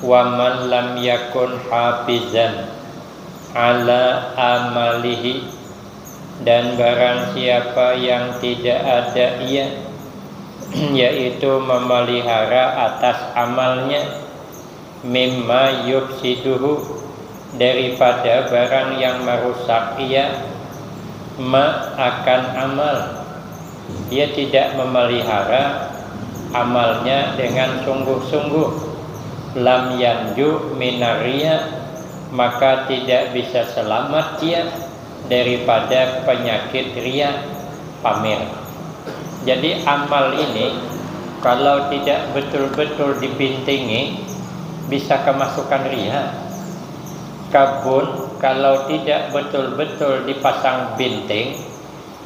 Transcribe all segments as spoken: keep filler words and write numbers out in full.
Wa man lam yakun hafizan ala amalihi, dan barang siapa yang tidak ada ia, yaitu memelihara atas amalnya, mimma yufsiduhu, daripada barang yang merusak ia, ma, akan amal. Dia tidak memelihara amalnya dengan sungguh-sungguh, lam yanju minar riya, maka tidak bisa selamat dia daripada penyakit riya, pamer. Jadi amal ini kalau tidak betul-betul dibintingi, bisa kemasukan riya. Kebun kalau tidak betul-betul dipasang binting,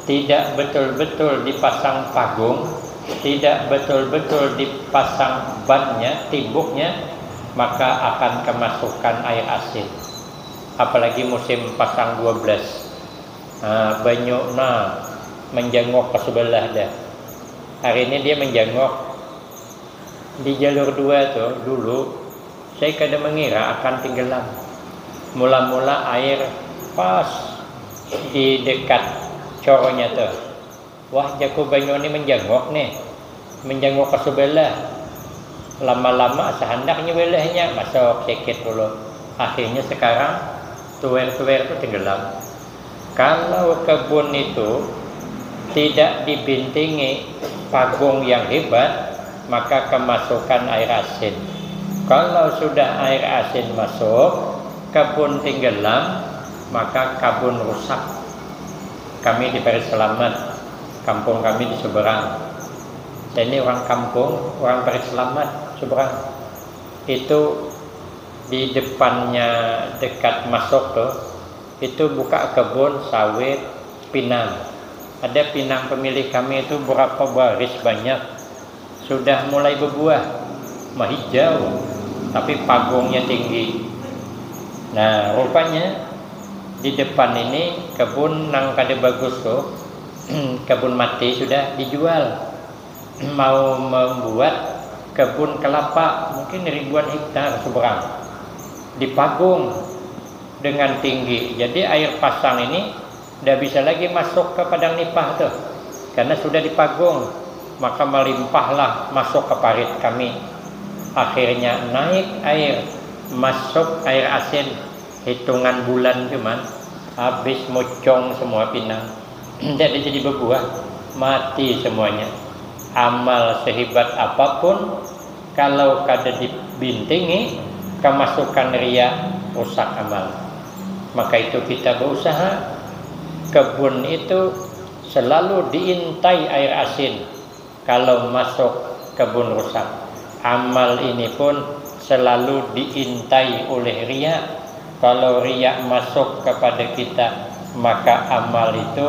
tidak betul-betul dipasang pagung, tidak betul-betul dipasang bannya, timbuknya, maka akan kemasukan air asin. Apalagi musim pasang dua belas. Nah, banyu nah menjengok ke sebelah dah. Hari ini dia menjengok. Di jalur dua tu dulu, saya kada mengira akan tenggelam. Mula-mula air pas di dekat coronya tu. Wah, jaku, banyu ni menjengok nih. Menjengok ke sebelah. Lama-lama sehandaknya welehnya masuk sikit dulu. Akhirnya sekarang tuwer-tuwer tu tenggelam. Kalau kebun itu tidak dibintingi pagung yang hebat, maka kemasukan air asin. Kalau sudah air asin masuk, kebun tenggelam, maka kebun rusak. Kami di Parit Selamat, kampung kami di seberang. Saya ini orang kampung, orang Parit Selamat, seberang. Itu di depannya dekat masuk tuh, itu buka kebun sawit pinang. Ada pinang pemilik kami itu berapa baris banyak. Sudah mulai berbuah, mahijau, tapi pagungnya tinggi. Nah, rupanya di depan ini kebun nang kada bagus tuh, kebun mati sudah dijual. Mau membuat kebun kelapa, mungkin ribuan hektar seberang. Dipagung dengan tinggi. Jadi air pasang ini dah bisa lagi masuk ke padang nipah tuh, karena sudah dipagung, maka melimpahlah masuk ke parit kami. Akhirnya naik air, masuk air asin, hitungan bulan cuman, habis mucung semua pinang. Tidak ada jadi berbuah, mati semuanya. Amal sehebat apapun, kalau kada dibintingi, kemasukan riya, rusak amal. Maka itu kita berusaha, kebun itu selalu diintai air asin. Kalau masuk, kebun rusak. Amal ini pun selalu diintai oleh riya. Kalau riya masuk kepada kita, maka amal itu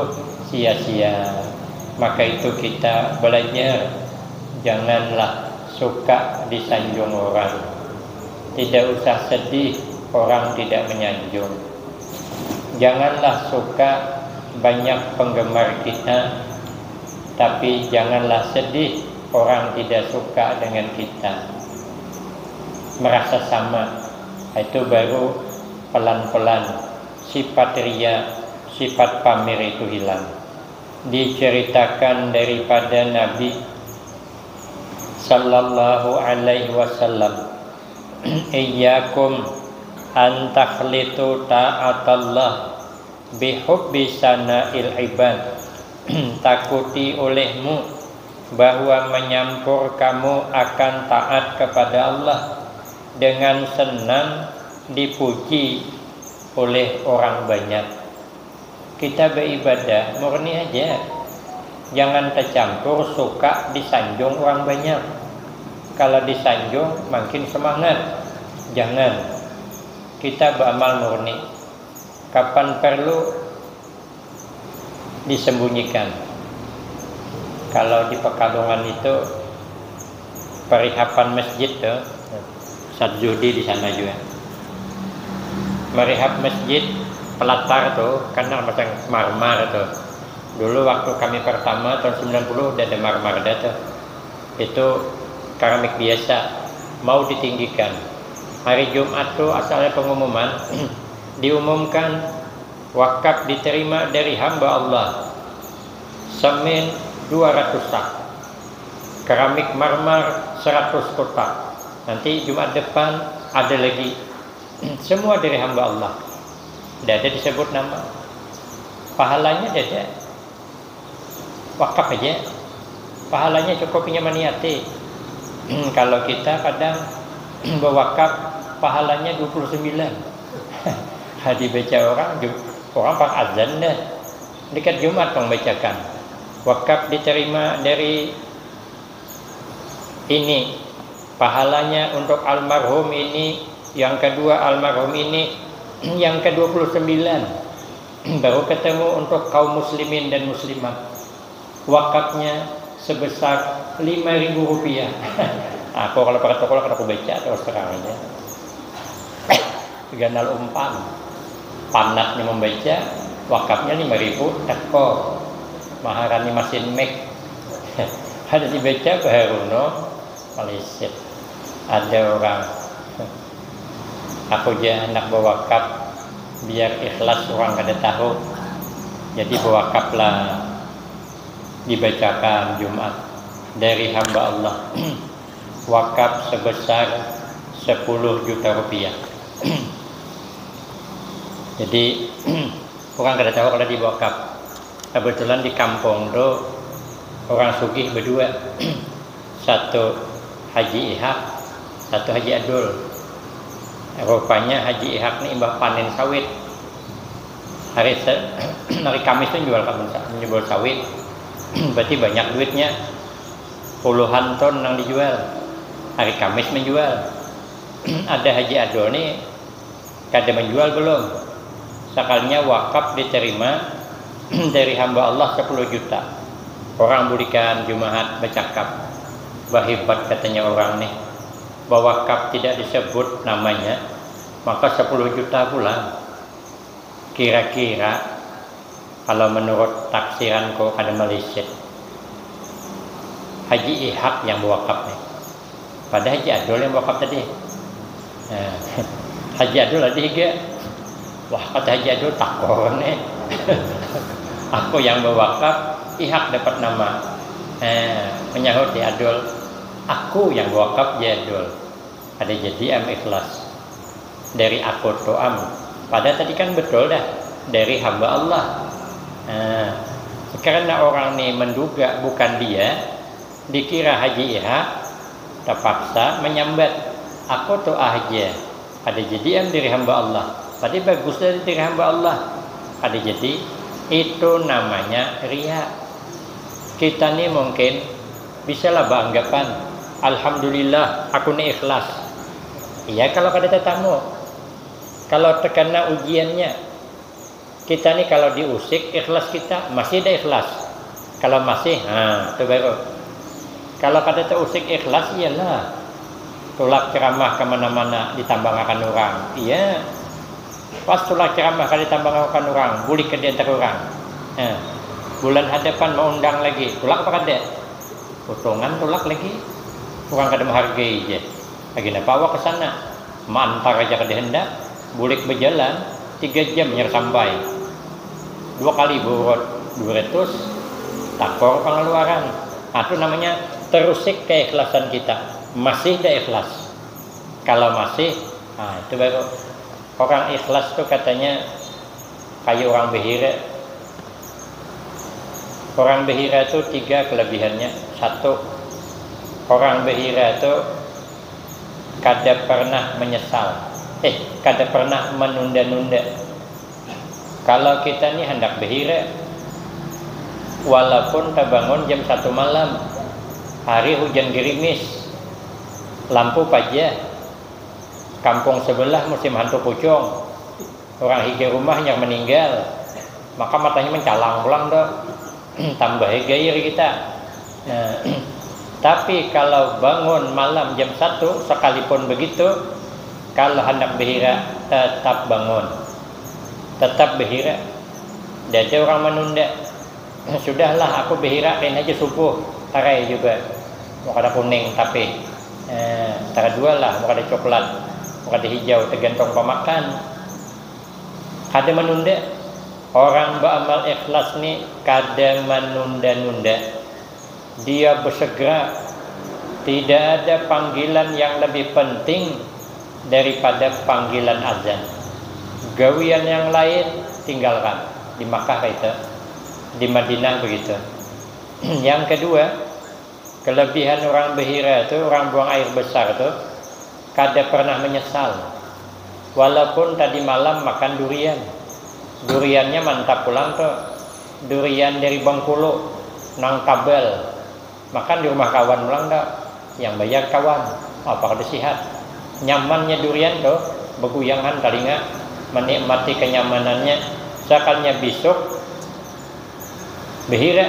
sia-sia. Maka itu kita belajar, janganlah suka disanjung orang. Tidak usah sedih orang tidak menyanjung. Janganlah suka banyak penggemar kita, tapi janganlah sedih orang tidak suka dengan kita. Merasa sama, itu baru pelan-pelan sifat riya, sifat pamer itu hilang. Diceritakan daripada Nabi sallallahu alaihi wasallam, "Iyyakum an takhlitu ta'atallah bihubbi sana'il ibad." Takuti olehmu bahwa menyampur kamu akan taat kepada Allah dengan senang dipuji oleh orang banyak. Kita beribadah murni aja. Jangan tercampur suka disanjung orang banyak. Kalau disanjung, makin semangat. Jangan. Kita beramal murni. Kapan perlu, disembunyikan. Kalau di Pekalongan itu, perihapan masjid tuh, Ustaz Zuhdi di sana juga. Merihap masjid, pelatar tuh, kan ada macam marmar tuh. Dulu waktu kami pertama tahun sembilan puluh udah ada marmar dah tuh. Itu keramik biasa, mau ditinggikan. Hari Jumat tu asalnya pengumuman, diumumkan wakaf diterima dari hamba Allah, semen dua ratus sak, keramik marmer seratus kotak. Nanti Jumat depan ada lagi. Semua dari hamba Allah. Tidak ada disebut nama. Pahalanya tidak ada. Wakaf aja. Pahalanya cukup inya maniati. Kalau kita kadang bewakaf, pahalanya dua puluh sembilan. Dibaca orang, ju-, orang pang azan dah. Dekat Jumat pang bacakan. Wakaf diterima dari ini, pahalanya untuk almarhum ini, yang kedua almarhum ini, yang kedua puluh sembilan. Baru ketemu untuk kaum muslimin dan muslimat. Wakafnya sebesar lima ribu rupiah. Aku kalau pakai toko, kada aku baca, terus terang aja. Ganal umpan. Panatnya membaca, wakafnya lima ribu, teko. Maharani masin Mac. Ada dibaca baharuno, malisit. Ada orang, aku ja handak bawakaf, biar ikhlas orang kada tahu. Jadi bawakaflah, dibacakan Jumat dari hamba Allah. Wakaf sebesar sepuluh juta rupiah. Jadi, orang kada tahu kalau diwakaf. Kebetulan di kampung tu orang sugih berdua. Satu Haji Ihak, satu Haji Adul. Rupanya Haji Ihak ni imbah panen sawit. Hari se-, hari Kamis tu jual kabun sa-, jual sawit. Berarti banyak duitnya. Puluhan ton nang dijual. Hari Kamis menjual. Ada Haji Adul ni kada menjual belum. Sekalinya wakaf diterima dari hamba Allah sepuluh juta. Orang bulikan Jumahat bercakap, "Bahebat," katanya, "orang nih. Bawakaf tidak disebut namanya, maka sepuluh juta pulang." Kira-kira kalau menurut taksiranku kada malisit. Haji Ihak yang bawakaf nih. Pada Haji Adul yang bawakaf tadi. Nah, Haji Adul ada tiga. Wah, kata Haji Adul, takon nih. Aku yang bawakaf, Ihak dapat nama. Nah, menyahut di Adul, "Aku yang bawakaf, ya Adul." Ada jadi am ikhlas. Dari aku tu am. Padahal tadi kan betul dah, dari hamba Allah. Nah, karena orang ni menduga bukan dia, dikira Haji Ihak, terpaksa menyambat, "Aku tu ah ja." Ada jadi am dari hamba Allah. Tadi bagus dari, dari hamba Allah. Ada jadi, itu namanya ria. Kita ni mungkin bisalah baanggapan, "Alhamdulillah, aku ni ikhlas." Iya, kalau kada tetamu. Kalau terkena ujiannya, kita ni kalau diusik ikhlas kita, masih ada ikhlas. Kalau masih, ha, tu baru. Kalau kada terusik ikhlas, iyalah. Tulak ceramah ke mana-mana, ditambangakan orang. Iya. Pas tulak ceramah kada ditambangakan orang, bulik ke diantar orang. Ha. Bulan hadapan maundang lagi, tulak apa kada? Utungan tulak lagi. Orang kada menghargai je. Lagi napa awak ke sana? Maantar aja kada hendak, bulik bejalan, tiga jam hanyar sampai. Dua kali beurut, dua ratus, takor pengeluaran. Nah, itu namanya terusik keikhlasan kita. Masih dah ikhlas. Kalau masih, nah, itu baru orang ikhlas tu katanya kayak orang behira. Orang behira tu tiga kelebihannya. Satu, orang behira tu kada pernah menyesal. Eh, kada pernah menunda-nunda. Kalau kita ni handak behira, walaupun tabangun jam satu malam, hari hujan gerimis, lampu paja, kampung sebelah musim hantu pucung, orang higa rumah yang meninggal, maka matanya mencalang pulang tu. Tambahi gair kita. Nah, tapi kalau bangun malam jam satu, sekalipun begitu, kalau handak behira, tetap bangun. Tetap behira. Tidak ada orang menunda. Sudahlah, aku behira, kain aja subuh. Tarai juga. Mau kada kuning, tapi, eh, tarai dua lah, mau kada coklat. Kada hijau, tergantung pamakan. Kada menunda. Orang beramal ikhlas ni kada menunda-nunda. Dia bersegera. Tidak ada panggilan yang lebih penting daripada panggilan azan. Gawian yang lain tinggalkan. Di Makkah itu, di Madinah begitu. Yang kedua, kelebihan orang Behira tu, orang buang air besar tu, kada pernah menyesal. Walaupun tadi malam makan durian. Duriannya mantap pulang tu. Durian dari Bengkulu, nang tabal. Makan di rumah kawan pulang tu. Yang bayar kawan. Apa kada sihat. Nyamannya durian tu, beguyangan talinga, menikmati kenyamanannya. Sakalnya bisuk, Behira,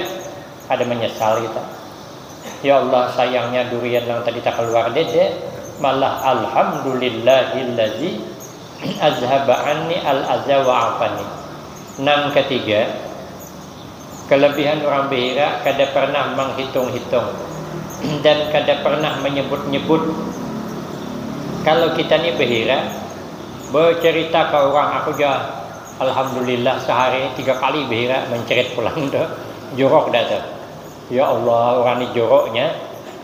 kada menyesal kita. Ya Allah, sayangnya durian yang tadi tak keluar dede, malah alhamdulillahillazi azhaba anni al azha wa afani. Nang ketiga, kelebihan orang Behira kada pernah menghitung-hitung dan kada pernah menyebut-nyebut. Kalau kita ni Behira, bercerita ke orang, aku ja alhamdulillah sehari tiga kali Behira mencerit pulang tu. Jorok dah tu. Ya Allah, orang ni joroknya.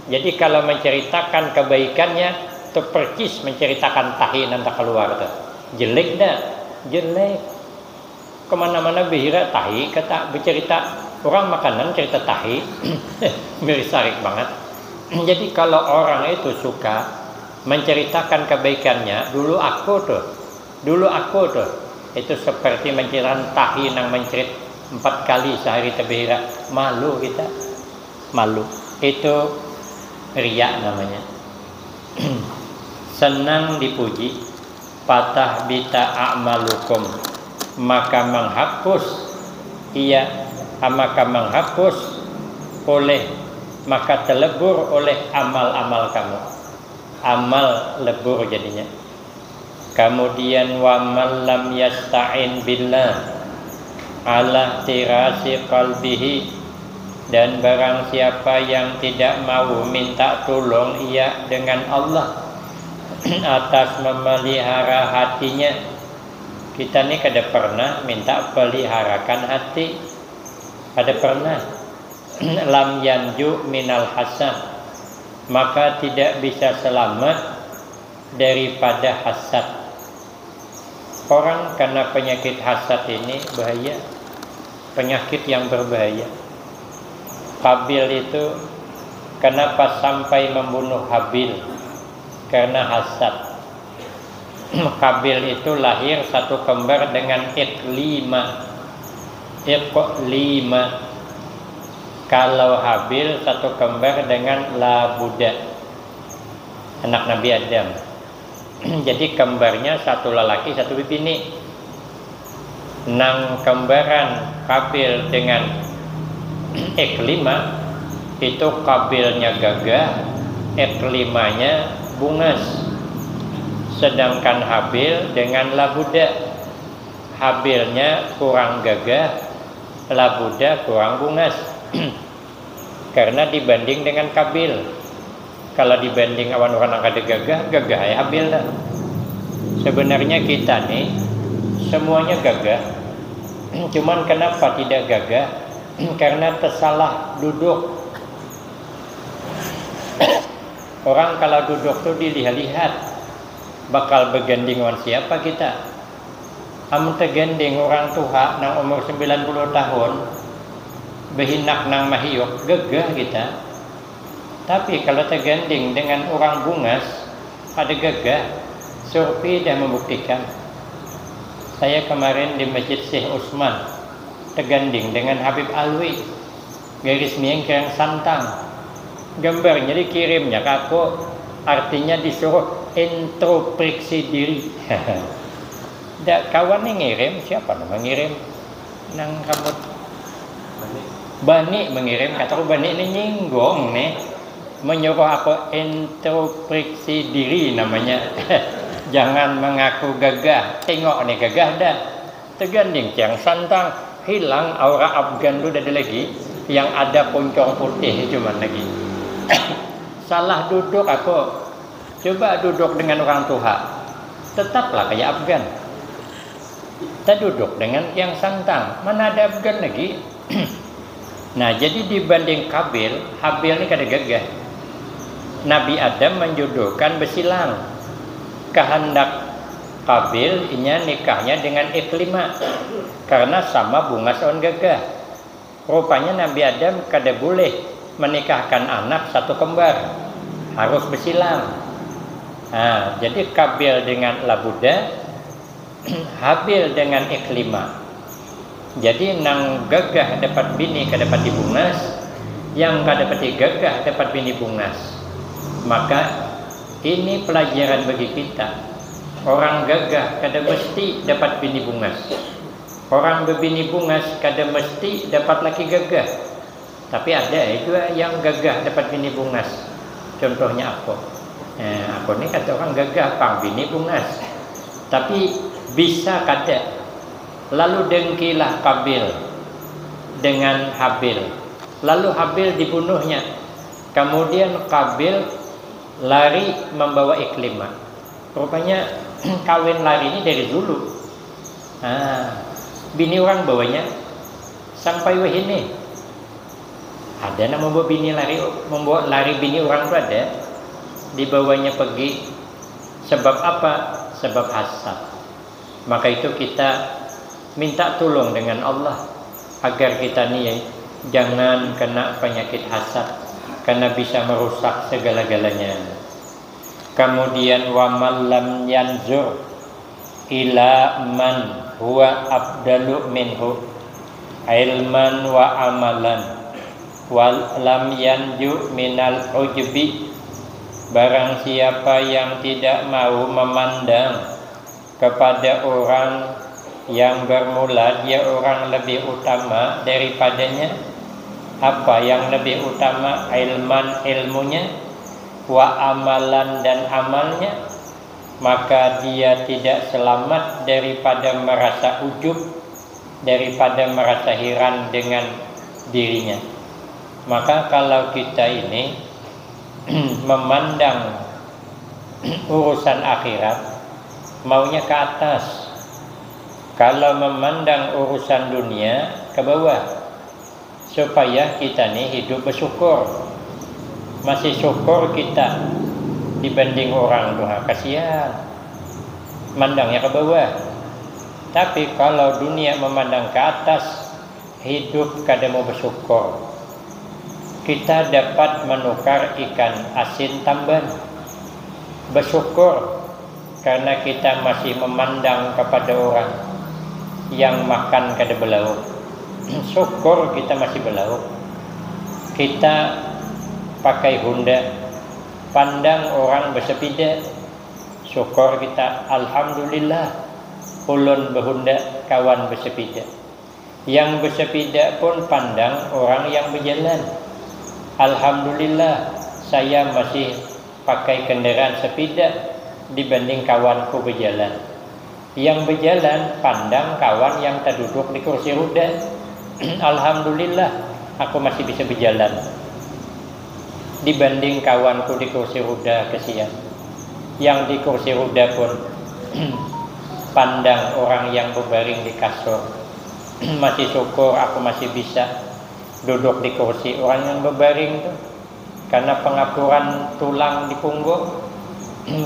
Jadi kalau menceritakan kebaikannya tu percis menceritakan tahi nang tak keluar tu. Jelek dah, jelek. Kemana-mana Behira tahi, kata bercerita orang makanan cerita tahi. Miris sarik banget. Jadi kalau orang itu suka menceritakan kebaikannya, dulu aku tuh, dulu aku tuh, itu seperti menceritakan tahi nang mencerit empat kali sehari tu Behira. Malu kita, malu. Itu riak namanya. Senang dipuji, patah bita a'malukum, maka menghapus ia, maka menghapus oleh, maka telebur oleh amal-amal kamu. Amal lebur jadinya. Kemudian, wa man lam yasta'in billah ala tirasi qalbihi, dan barang siapa yang tidak mau minta tolong ia dengan Allah atas memelihara hatinya. Kita ni kada pernah minta peliharakan hati, kada pernah. Lam yanju minal hasad, maka tidak bisa selamat daripada hasad. Orang kena penyakit hasad ini bahaya, penyakit yang berbahaya. Kabil itu kenapa sampai membunuh Habil? Karena hasad. Kabil itu lahir satu kembar dengan Iklima. Iklima. Kalau Habil satu kembar dengan Labuda, anak Nabi Adam. Jadi kembarnya satu lelaki, satu bibini. Nang kembaran Kabil dengan Iklima itu, Kabilnya gagah, Iklimanya bungas. Sedangkan Habil dengan Labuda, Habilnya kurang gagah, Labuda kurang bungas. Karena dibanding dengan Kabil. Kalau dibanding awan orang nang kada gagah, gagah ya Habil dah. Sebenarnya kita nih semuanya gagah. Cuman kenapa tidak gagah? Karena tersalah duduk. Orang kalau duduk tuh dilihat-lihat, bakal berganding wan siapa kita. Amun terganding orang tuha nang umur sembilan puluh tahun, behinak nang mahiuk, gagah kita. Tapi kalau terganding dengan orang bungas, ada gagah. Survei dah membuktikan. Saya kemarin di Masjid Syekh Usman, terganding dengan Habib Alwi, garis miring kirang santang. Gambarnya dikirimnya ke aku, artinya disuruh introspeksi diri. Dak kawan nih ngirim, siapa nama ngirim? Nang rambut bani mengirim, kataku bani ini nyinggung nih, menyuruh aku introspeksi diri namanya. Jangan mengaku gagah, tengok nih gagah dah. Terganding tiang santang, hilang aura Afgan tu dada lagi, yang ada poncong putih cuman lagi. Salah duduk aku. Coba duduk dengan orang tuha. Tetaplah kayak Afgan. Taduduk dengan tiang santang. Mana ada Afgan lagi? Nah, jadi dibanding Kabil, Habil ni kada gagah. Nabi Adam manjuduhkan besilang. Kahandak Kabil inya nikahnya dengan Iklima karena sama bungas wan gagah. Rupanya Nabi Adam kada bulih menikahkan anak satu kembar, harus besilang. Nah, jadi Kabil dengan Labuda, Habil dengan Iklima. Jadi nang gagah dapat bini kada pati bungas, yang kada pati gagah dapat bini bungas. Maka ini pelajaran bagi kita. Orang gagah kada mesti dapat bini bungas. Orang bebini bungas kada mesti dapat laki gagah. Tapi ada ya juga yang gagah dapat bini bungas. Contohnya aku. Eh, aku ni kata orang gagah pang bini bungas. Tapi bisa kada. Lalu dengkilah Kabil dengan Habil. Lalu Habil dibunuhnya. Kemudian Kabil lari membawa Iklima. Rupanya kawin lari ini dari dulu. Nah, bini orang bawanya sampai wahini. Ada nak membawa bini lari, membawa lari bini orang tu ada. Dibawanya pergi. Sebab apa? Sebab hasad. Maka itu kita minta tulung dengan Allah agar kita ni jangan kena penyakit hasad, karena bisa merusak segala-galanya. Kemudian, wa man lam yanzur ila man huwa afdalu minhu ilman wa amalan wa lam yanju minal ujbi. Barang siapa yang tidak mau memandang kepada orang yang bermula dia orang lebih utama daripadanya, apa yang lebih utama, ilman, ilmunya, wa amalan, dan amalnya, maka dia tidak selamat daripada merasa ujub, daripada merasa heran dengan dirinya. Maka kalau kita ini memandang urusan akhirat, maunya ke atas. Kalau memandang urusan dunia, ke bawah. Supaya kita ni hidup bersyukur. Masih syukur kita dibanding orang tu, ha, kasihan. Mandangnya ke bawah. Tapi kalau dunia memandang ke atas, hidup kada mau bersyukur. Kita dapat menukar ikan asin tamban. Bersyukur karena kita masih memandang kepada orang yang makan kada belauk. Syukur kita masih belauk. Kita pakai Honda, pandang orang bersepeda. Syukur kita, alhamdulillah, ulun behonda, kawan bersepeda. Yang bersepeda pun pandang orang yang berjalan. Alhamdulillah, saya masih pakai kendaraan sepeda dibanding kawanku berjalan. Yang berjalan pandang kawan yang terduduk di kursi roda. Alhamdulillah, aku masih bisa berjalan dibanding kawanku di kursi roda, kesian. Yang di kursi roda pun pandang orang yang berbaring di kasur. Masih syukur aku masih bisa duduk di kursi orang yang berbaring tu. Karena pengapuran tulang di punggung,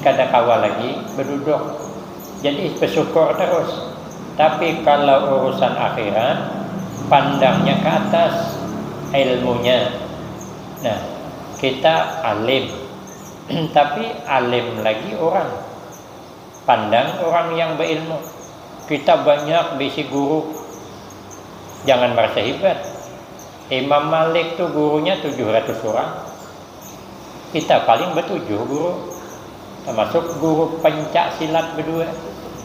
kada kawa lagi beduduk. Jadi bersyukur terus. Tapi kalau urusan akhirat, pandangnya ke atas ilmunya. Nah, kita alim. Tapi alim lagi orang. Pandang orang yang berilmu. Kita banyak bisi guru. Jangan merasa hebat. Imam Malik tu gurunya tujuh ratus orang. Kita paling betujuh guru. Termasuk guru pencak silat berdua.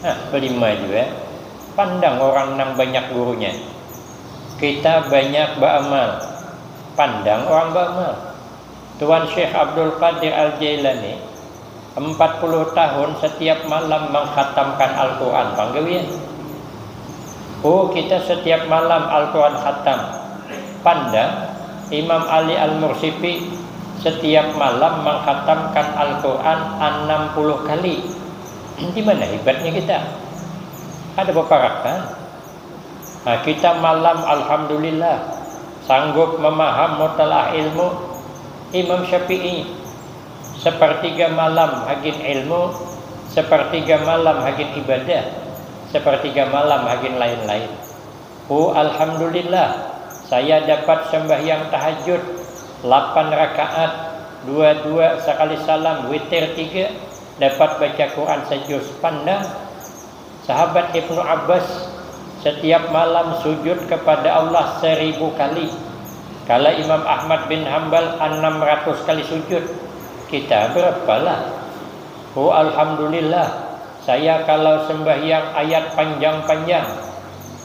Nah, berlima juga. Pandang orang nang banyak gurunya. Kita banyak beramal. Pandang orang beramal. Tuan Syekh Abdul Qadir Al-Jailani, empat puluh tahun setiap malam mengkhatamkan Al-Quran, panggawian. Oh, kita setiap malam Al-Quran khatam. Pandang, Imam Ali Al-Mursipi setiap malam mengkhatamkan Al-Quran enam puluh kali. Di mana hebatnya kita? Ada baparakan. Nah, kita malam, alhamdulillah, sanggup mamaham mutalaah ilmu Imam Syafi'i. Sapartiga malam hagin ilmu, sapartiga malam hagin ibadah, sapartiga malam hagin lain-lain. Oh, alhamdulillah, saya dapat sambahyang tahajud lapan rakaat, dua-dua sakali salam, witir tiga, dapat baca Quran sajuz. Pandang, sahabat Ibnu Abbas setiap malam sujud kepada Allah seribu kali. Kala Imam Ahmad bin Hambal anam ratus kali sujud. Kita berapa lah? Oh, alhamdulillah, saya kalau sembahyang ayat panjang-panjang.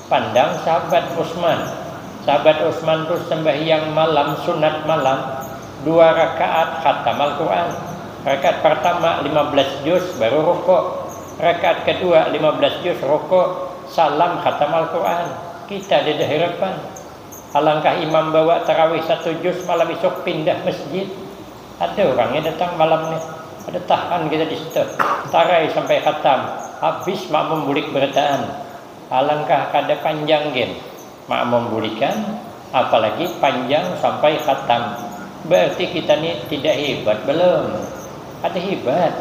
Pandang sahabat Utsman. Sahabat Utsman tu sembahyang malam, sunat malam, dua rakaat khatam Al-Quran. Rakaat pertama lima belas juz, baru rukuk. Rakaat kedua lima belas juz, rukuk, salam, khatam Al-Quran. Kita ada harapan. Alangkah imam bawa tarawih satu juz, malam isuk pindah masjid. Ada orangnya datang malam nih. Ada tahan kita di situ. Tarai sampai khatam. Habis makmum bulik berataan. Alangkah kada panjang gin. Makmum bulikan, apalagi panjang sampai khatam. Berarti kita ni tidak hebat belum? Ada hebat.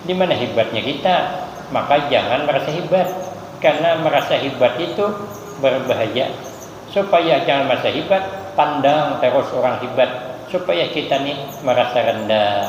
Di mana hebatnya kita? Maka jangan merasa hebat. Karena merasa hebat itu berbahaya. Supaya jangan merasa hebat, pandang terus orang hebat. Supaya kita ni merasa rendah.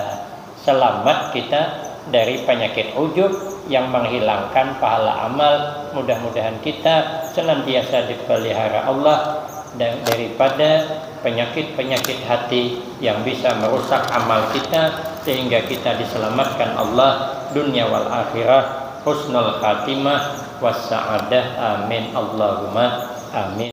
Selamat kita dari penyakit ujub yang menghilangkan pahala amal. Mudah-mudahan kita senantiasa dipelihara Allah da-, daripada penyakit-penyakit hati yang bisa merusak amal kita, sehingga kita diselamatkan Allah dunia wal akhirah, husnul khatimah, wassa'adah. Amin, Allahumma amin.